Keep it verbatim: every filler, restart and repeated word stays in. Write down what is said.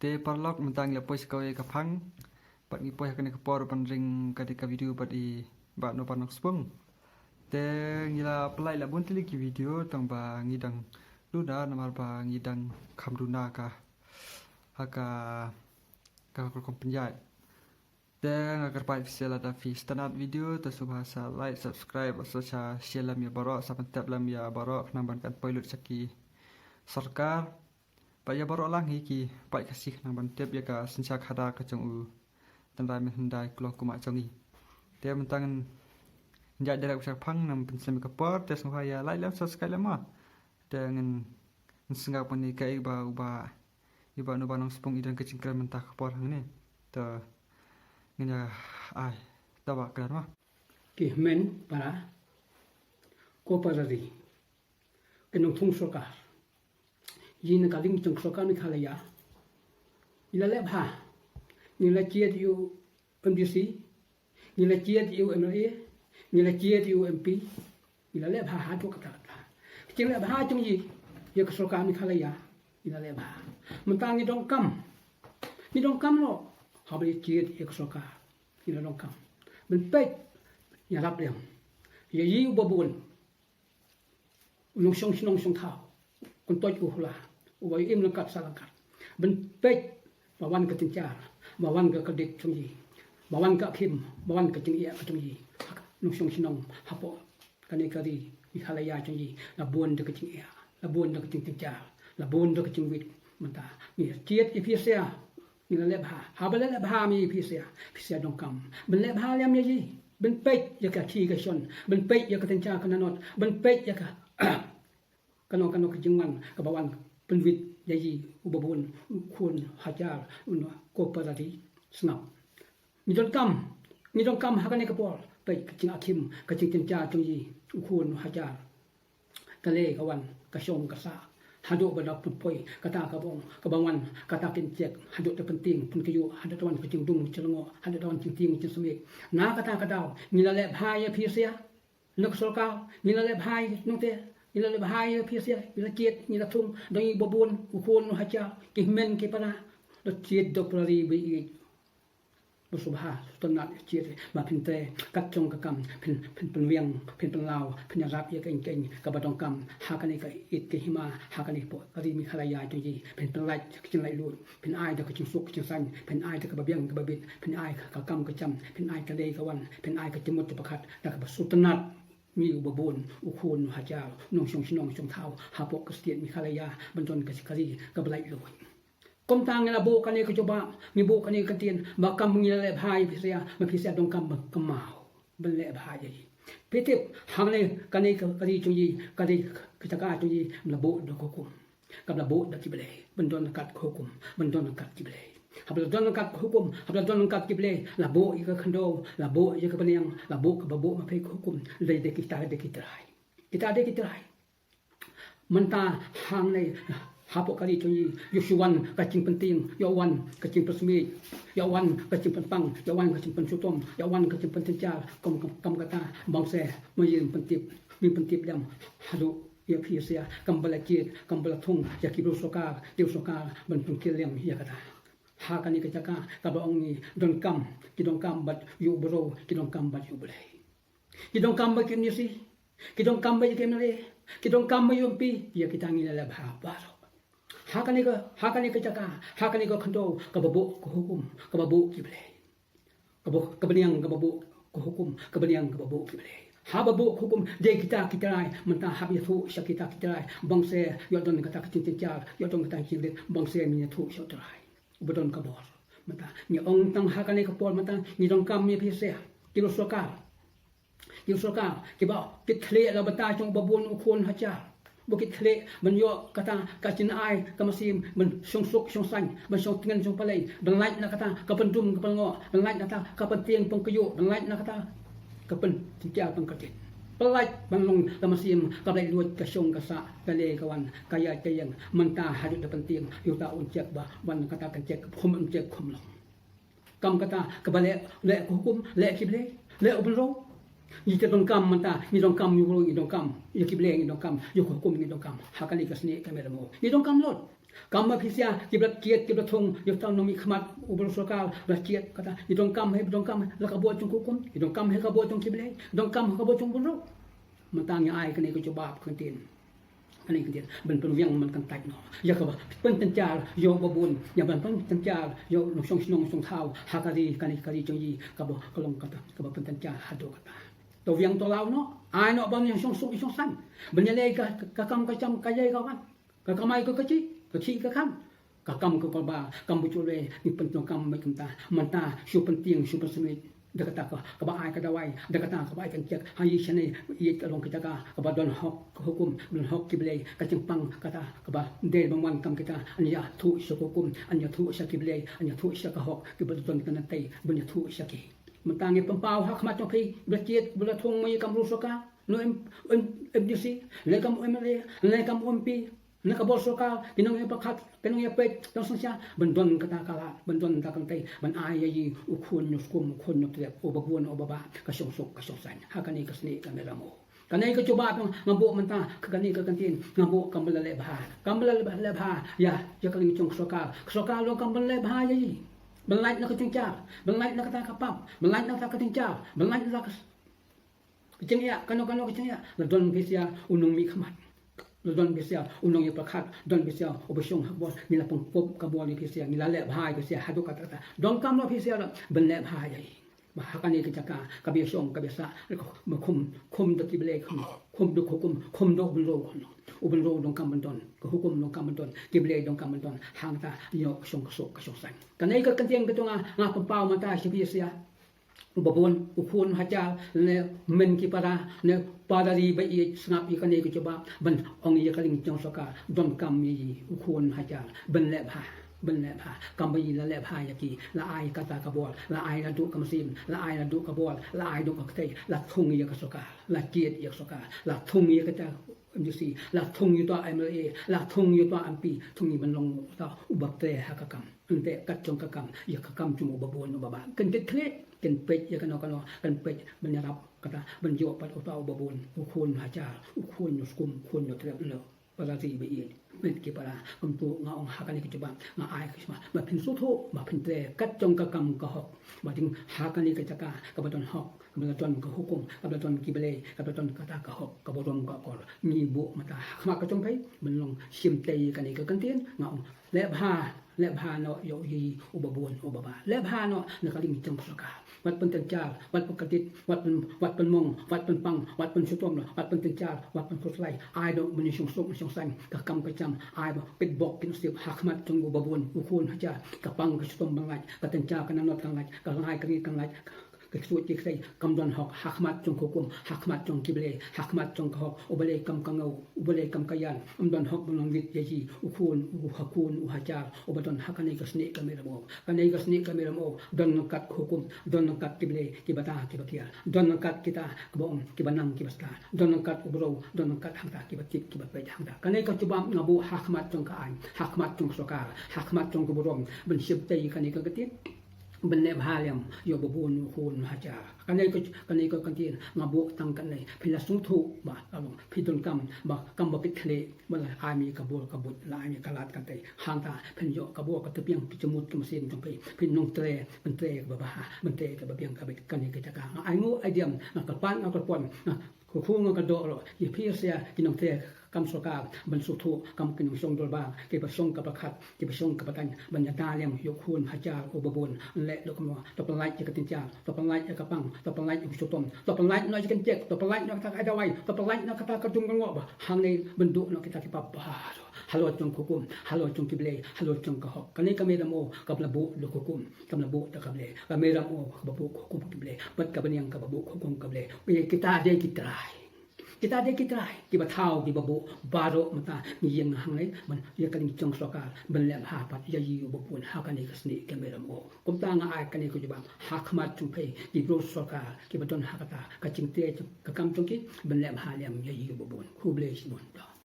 Te paralok, mynta ngi la poi sha kawei ka phang. Bad ngi poi ha kane ka por ban ring kane ka video bad i Bah Noba Nongspung. Te ngi la pynlait la bun tylli ki video tang ba ngi dang duna namar ba ngi dang kham duna ka ha ka ka rukom pynïaid. Te nga kyrpad ïa phi sha lada phi sngewtynnat video te sngewbha sa like, subscribe, sa share lem ïa baroh, sa pyntip lem ïa baroh khnang ban kan poi lut sha ki sorkar. Bad ïa baroh lang hi ki paid Khasi khnang ban tip ïa ka synshar khadar ka jong u tynrai mynhyndai klong kumba jong ngi. Te mynta ngan ïaid direct sha phang, ngam pynslem ïa ka por, te sngewbha ïa like lem, subscribe lem ma. Te ngan, ngan sngap mynne kaei ba u Bah, i Bah Noba Nongspung i don ka jingkren mynta ka por hangne. Te ngan ïa ai taba kren ma. Ki hynmen para ko para ri ki nongthung sorkar. Ïa na ka liang jong sorkar Meghalaya, ngi la leh bha. Ngi la jied ïa u MDC, ngi la jied ïa u MLA, ngi la jied ïa u MP, ngi la leh bha haduh katta katta. Ka jingleh bha jong ngi ïa ka sorkar Meghalaya, ngi la leh bha. Mynta ngi donkam, ngi donkam noh haba ngi jied ïa ka sorkar. Ngi la donkam ban peit, ïarap lem ïa i uba bun, u nongshong shnong shong thaw, kyntoit u hula, uba im lyngkat sah lyngkat, ban peit ba wan ka jingjar, ba wan ka kredit jong i, ba wan ka khim, ba wan ka jingeh ka jong i. Nongshong shnong hapoh kane ka ri Meghalaya jong i la bun da ka jingeh, la bun da ka jingjar, la bun da ka jingwit. Mynta ngi jied ïa phi sha Ngi la leh bha. Haba la leh bha ïa phi sha, phi sha donkam ban leh bha lem ïa i, ban peit ïa ka khih ka shon, ban peit ïa ka tynjar ka nanot, ban peit ïa ka kano kano ka jingwan kaba wan pynwit ïa i uba bun, u khun hajar, u nongkopa da i sngap. Ngi donkam, ngi donkam ha kane ka por, peit ka jingkhim, ka jingtynjar jong i u khun hajar. Ka lei ka wan, ka shong ka sah, haduh ba da pynpoi kata ka bong, kaba wan kata ka jingcheck, haduh da pyntieng pynkhih, haduh da wan ka jingdum jinglyngngoh, haduh da wan jingtieng jingsmit. Na kata ka daw ngi la leh bha ïa phi sha, na ka sorkar ngi la leh bha ïa nongte, ngi la leh bha ïa phi sha, ngi la jied, ngi la thung, dang i ba bun, u khun u hajar, ki hynmen ki para, da jied da para ri ba i ba sngewbha sngewtynnat jied, ba phin trei kat jong ka kam, phin, phin pynwiang, phin pynlaw, phin ïarap ïa ka ïing ka ïing kaba donkam ha kane ka ïit ka hima, ha kane ka ri Meghalaya jong i. Phin pynlait ka jinglaitluid, phin ai da ka jingsuk ka jingsaiñ, phin ai da kaba biang kaba bit, phin ai ka kam ka jam, phin ai ka lei ka wan, phin ai ka jingmut jingpyrkhat da kaba sngewtynnat. Ngi uba bun, u khun u hajar, nongshong shnong shong thaw hapoh ka state Meghalaya, ban don ka ri kaba laitluid. Kumta ngi la buh kane ka jubab, ngi buh kane ka ktien, ba kam ngi la leh bha ïa phi sha, ba phi sha donkam ba kynmaw ban leh bha ïa i. Phi tip, hangne kane ka ri jong i, ka ri ka jaka jong i, la buh da ka hukum, kam la buh da ki blei, ban don ryngkat ka hukum, ban don ryngkat ki blei. Haba la don ryngkat ka hukum, haba la don ryngkat ki blei, la buh ïa ka khyndew, la buh ïa ka bneng, la buh kaba buh ma phi ka hukum, dei da kita, dei ki trai. Kita dei ki trai. Mynta hangne hapoh ka ri jong i, ïoh shu wan ka jingpyntieng, ïoh wan ka jingpynsmit, ïoh wan ka jingpynpang, ïoh wan ka jingpynshitom, ïoh wan ka jingpyntynjar, kum, kum, kum kata, bangsa, ma ïa pyntip, ma pyntip lem haduh ïa phi sha, kam ba la jied, kam ba la thung ïa ki briew sorkar, ki briew sorkar ban pynkylliang ïa kata. Ha kane ka jaka kaba ong ngi donkam, ki donkam bad ïa u briew, ki donkam bad ïa u Blei. Ki donkam ba ki M D C, ki donkam ba ki M L A, ki donkam ba ki M P, ïa kita ngi la leh bha baroh. Ha kane ka, ha kane ka jaka, ha kane ka khyndew, kaba buh ka hukum, kaba buh ki blei. Kaba, ka bneng kaba buh ka hukum, ka bneng kaba buh ki blei. Haba buh ka hukum, dei kita ki trai, mynta hap ïathuh sha kita ki trai, bangsa, ïoh don kata ka jingtynjar, ïoh don kata ka jingrit, bangsa, men ïathuh sha u trai uba don ka bor. Mynta ngi ong tang ha kane ka por, mynta ngi donkam ïa phi sha ki briew sorkar. Ki briew sorkar kiba ki thleh la bynta jong uba bun u khun hajar. Ba ki thleh ban ïoh kata ka jingai ka mynsiem, ban shong suk shong saiñ, ban shong tngen shong palei, ban lait na kata ka pyndum ka pynlyngngoh, ban lait na kata ka pyntieng pynkhih, ban lait na kata ka pynjynjar pynkyrkieh. Pynlait ban long ka mynsiem kaba laitluid, ka shong ka sah, ka lei ka wan, ka ïaid ka ïeng. Mynta haduh da pyntieng ïa uta u check ba wan, kata ka check khum, u check khum long. Kam kata kaba leh, leh ka hukum, leh ki blei, leh u briew. Ngi te donkam mynta, ngi donkam ïa u briew, ngi donkam ïa ki blei, ngi donkam ïa ka hukum, ngi donkam. Ha kane ka snieh ka mera mo, ngi donkam lut. Kam ma phi sha ki ba la kiet ki ba la thung ïa uta u nongmihkhmat u ba la sorkar, ba la kiet kata, i donkam hi, i donkam hi la ka bor jong ka hukum, i donkam hi ka bor jong ki blei, i donkam hi ka bor jong u bynriew. Mynta ngi ai kane ka jubab ka ktien, kane ka ktien ban pynwiang ban kyntait noh ïa kaba pynjynjar ïa u babun, ïa ban pynjynjar ïa u nongshong shnong shong thaw ha ka ri, kane ka ri jong ngi kaba ka long kata kaba pynjynjar haduh katta. To wiang to law noh, ai noh ban ïa shong suk ïa shong saiñ, ban ïaleh ka, ka kam ka jam, ka ïai ka wan, ka kamai ka kajih, ka khih ka khan, ka kam ka kolba, kam ba jule, ngi pyndonkam beit kumta. Mynta shu pyntieng, shu pynsmit da kata ka, kaba ai ka dawai, da kata kaba ai ka injek ha ïing shane, ïeit ka long ka jaka kaba don hok ka hukum, don hok ki blei. Ka jingpang kata kaba dei ban wan kam kita, yn ïathuh sha ka hukum, yn ïathuh sha ki blei, yn ïathuh sha ka hok, kiba don ka nangtei ban ïathuh sha ki. Mynta ngi pynpaw ha khmat jong phi, ba la kiet ba la thung ma ïa kam ruh sorkar, ne M D C, ne kam M L A, ne kam M P, na ka bor sorkar, ki nongïapyrkhat, ki nongïapeit, nongshong sha, ban don kata ka lad, ban don kata ka nangtei, ban ai ïa i u khun Nongshkun, u khun Nongtrep, u babun u baba, ka shongsuk ka shongsaiñ ha kane ka snieh ka mei Ramew. Kane ka jubab nga buh mynta, ka kane ka ktien nga buh kam ba la leh bha, kam ba la leh bha ïa, ïa ka liang jong ka sorkar. Ka sorkar long kam ba la leh bha ïa i, ban lait na ka jingjar, ban lait na kata ka pap, ban lait na kata ka jingjar, ban lait na kata ka ka jingïa, kano kano ka jingïa, la don phi sha u nongmihkhmat, la don phi sha u nongïapyrkhat, don phi sha u ba shong ha ka bor. Ngi la pynkup ka bor ïa phi sha, ngi la leh bha ïa phi sha haduh katta katta. Donkam noh phi sha ruh ban leh bha ïa i. Ba ha kane ka jaka kaba ïashong kaba ïasah, ba khum, khum da ki blei, khum, khum da ka hukum, khum da u bynriew. U bynriew donkam ban don, ka hukum donkam ban don, ki blei donkam ban don. Hangta ïoh ka shong ka suk ka shongsaiñ. Kane ka ktien ka jong nga, nga pynpaw mynta sha phi sha u babun, u khun hajar, ne men ki para, ne para ri ba ïeit, sngap ïa kane ka jubab ban ong ïa ka liang jong sorkar. Donkam ïa i u khun hajar ban leh bha, ban leh bha, kam ba i la leh bha ïa ki, la ai kata ka bor, la ai naduh ka mynsiem, la ai naduh ka bor, la ai naduh ka kti, la thung ïa ka sorkar, la kiet ïa ka sorkar, la thung ïa kata M D C, la thung ïa uta M L A, la thung ïa uta M P, thung ïa ban long uta u ba trei ha ka kam. Ynte kat jong ka kam, ïa ka kam jong u babun u baba, kin kit khlieh, kin peit ïa kano kano, kin peit ban ïarap kata, ban ïoh pat uta u babun, u khun hajar, u khun Nongshkun, u khun Nongtrep, ne para ri ba ïeit. Met ki para, kumta nga ong ha kane ka jubab, nga ai ka sma, ba phin sngewthuh, ba phin trei kat jong ka kam ka hok. Ba dei ha kane ka jaka kaba don hok, kaba la don ka hukum, kaba la don ki blei, kaba la don kata ka hok, ka burom ka akor, ngi buh mynta ha khmat ka jong phi ban long shim tei kane ka ktien. Nga ong leh bha, leh bha noh ïa i u babun u baba, leh bha noh na ka liang jong ka sorkar. Wat pynjynjar, wat pynkyntit, wat pyn, wat pynmong, wat pynpang, wat pynshitom, wat pynjynjar, wat pynkhuslai. Ai noh ban ïashong suk ïashong saiñ, ka kam ka jam, ai ba kitbok kitnasib ha khmat jong u babun, u khun hajar. Ka pang ka shitom ban lait, ka jynjar ka nanot kan lait, ka lai ka ri kan lait, ka ksuid ki ksai, kam don hok ha khmat jong ka hukum, ha khmat jong ki blei, ha khmat jong ka hok. U balei kam ka ngew, u balei kam ka ïan, ym don hok ban long rit ïa i u khun, u ha khun, u hajar, u ba don ha kane ka snieh ka mei Ramew. Kane ka snieh ka mei Ramew, don ryngkat ka hukum, don ryngkat ki blei, ki ba da ki ba kiar, don ryngkat kita, kiba ong, kiba nang kiba stad, don ryngkat u bro, don ryngkat hangta, kiba tip kiba peit hangta. Kane ka jubab nga buh ha khmat jong ka aiñ, ha khmat jong ka sorkar, ha khmat jong ka burom, ban shim tei kane ka ktien. Ban leh bha lem ïa u babun u khun hajar. Kane ka, kane ka ktien nga buh tang kane, phi la sngewthuh ba ka long, phi donkam ba kam ba kit khlieh, ba la ai mih ka bor ka buit, la ai mih ka lad ka ktei. Hangta phin ïoh ka bor ka tbiang, phi jingmut ka mynsiem jong phi, phin nang trei, ban trei kaba bha, ban trei kaba biang ka bit. Kane ka jaka nga ai nguh ai diam, nga kyrpad nga kyrpon, nga kyrkhu nga kyrdoh ruh ïa phi sha ki nongtrei kam sorkar, ban sngewthuh kam ki nongshong dorbar, ki ba shong ka ba khat, ki ba shong ka ba taiñ, ban ïada lem ïa u khun hajar u babun. Leh da kumno? To pynlait ïa ka jynjar, to pynlait ïa ka pang, to pynlait ïa ka shitom, to pynlait noh ïa ka injek, to pynlait noh ïa ka dawai, to pynlait noh ïa ka jingkynnoh ba hangne ban duh noh kita ki pap baroh halor jong ka hukum, halor jong ki blei, halor jong ka hok. Kane ka mei Ramew kaba la buh da ka hukum, kam la buh da ka blei. Ka mei Ramew kaba buh ka hukum ki blei, bad ka bneng kaba buh ka hukum ka blei. Ïa kita dei ki trai, kita dei ki trai kiba thaw kiba buh. Baroh mynta ngi ïeng hangne ban ïa ka liang jong sorkar ban leh bha pat ïa i u babun ha kane ka snieh ka mei Ramew. Kumta nga ai kane ka jubab ha khmat jong phi ki briew sorkar kiba don ha kata ka jingtrei, ka kam jong ki, ban leh bha lem ïa i u babun. Khublei shibun.